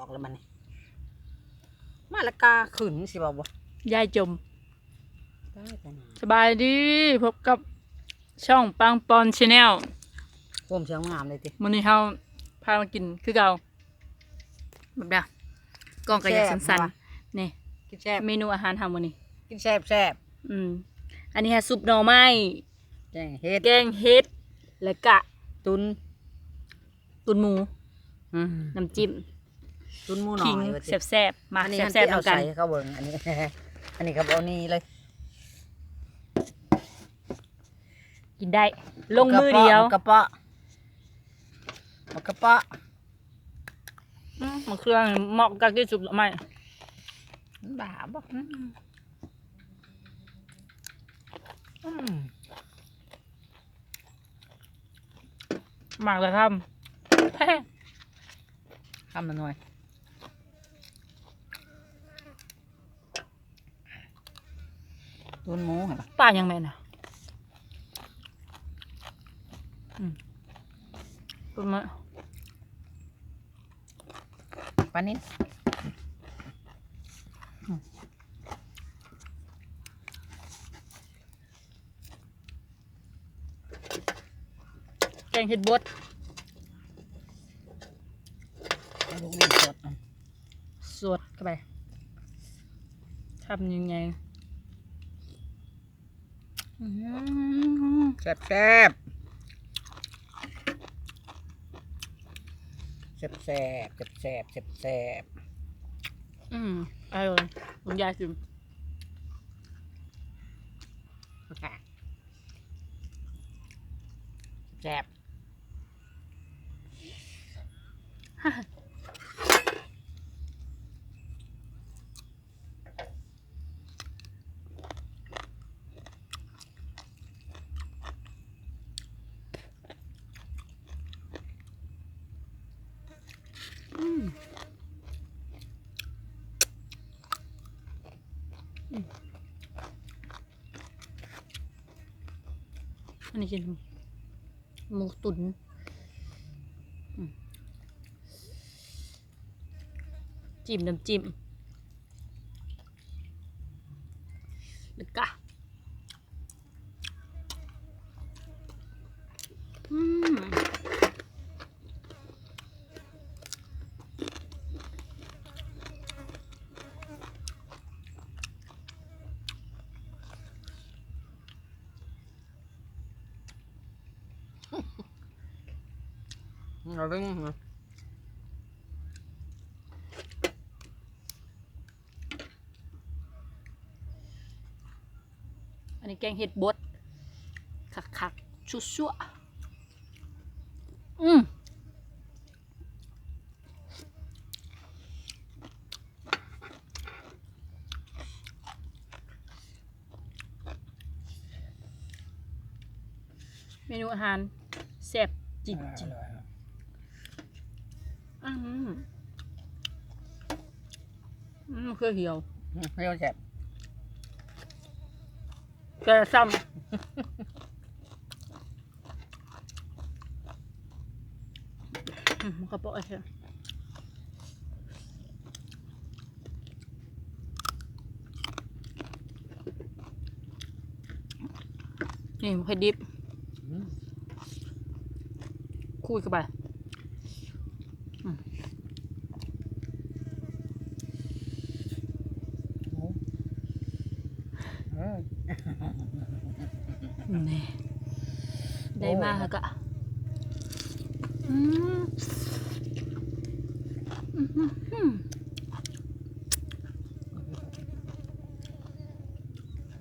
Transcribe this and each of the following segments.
ອອກແລ້ວບັດນີ້ ມາລະກາຂຶ້ນຊິເວົ້າບໍ່ ຍາຍຈົມ. ໄດ້ປານນັ້ນ ສະບາຍດີ ພົບກັບຊ່ອງປັງປອນ Channel ໂຮມສວຍງາມເລີຍຕິ. ມື້ນີ້ເຮົາພາມາກິນຄືເກົ່າ ແບບໃດ ກ້ອງກໍຢາກ ແຊບ ສັ້ນໆ ວ່າ ນີ້ ກິນແຊບ ເມນູອາຫານເຮົາມື້ນີ້ ກິນແຊບໆ. ອືມ ອັນນີ້ຫາຊຸບໜໍ່ໄມ້ ແກງເຫັດ ແກງເຫັດ ແລ້ວກະ ຕຸນ ຕຸນໝູ ອືມ ນ້ຳຈິ້ມ ຕຸນໝູໜ້ອຍ ແຊບໆ. ມາ ອັນນີ້ ແຊບໆ ນຳກັນ ເອົາໃສ່ເຂົາເບິ່ງ ອັນນີ້ ອັນນີ້ກໍບໍ່ນີ້ເລີຍ ກິນໄດ້ ລົງມືດຽວ ໝາກກະເປາະ ໝາກກະເປາະ ອືມ ໝາກເຂືອນີ້ເໝາະກັບກິນຊຸບໜໍ່ໄມ້ ມັນບ້າບໍ່ ອືມ. ອືມ ໝາກລະຄຳ ຄຳລະໜ່ວຍ ຕຸນໝູຫັ້ນລະ ປາຫຍັງແມ່ນນະ ອືມ ຕຸນໝູ ປານິນ ແກງເຫັດບົດ ເອົາລູກນີ້ສົດ ສົດເຂົ້າໄປ ຄຳໃຫຍ່ໆ. ອືມ ແຊບໆ ແຊບໆ ແຊບໆ ແຊບໆ. ອືມ ອະລ່ອຍ ຄຸນຍາຍຊິມ ແຊບ. ອືມ ອືມ ອັນນີ້ກິນ ໝູຕຸ໋ນ ອືມ ຈິ້ມນ້ຳຈິ້ມ ແລ້ວກະ ອືມ. ອັນນີ້ແກງເຫັດບົດ ຄັກໆ ຊົ່ວໆ ອືມ. ເມນູອາຫານແຊບຈິງໆ ອືມ ອືມ ເຄືອຫຽວ ອືມ ຫຽວແຊບ ແກ່ຊ້ຳ. ອືມ ມັນກໍເປາະແທ້ ນີ້ ໝາກເຂດດິບ ອືມ ຂູດເຂົ້າໄປ ອືມ. ໂອ້ ເອີ ນີ້ ໄດ້ມາແລ້ວກະ ອືມ ອືມ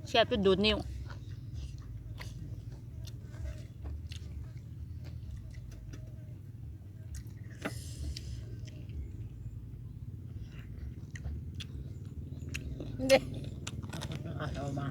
ແຊບຈົນດູດນິ້ວ. ເດ້ ເອົາມາ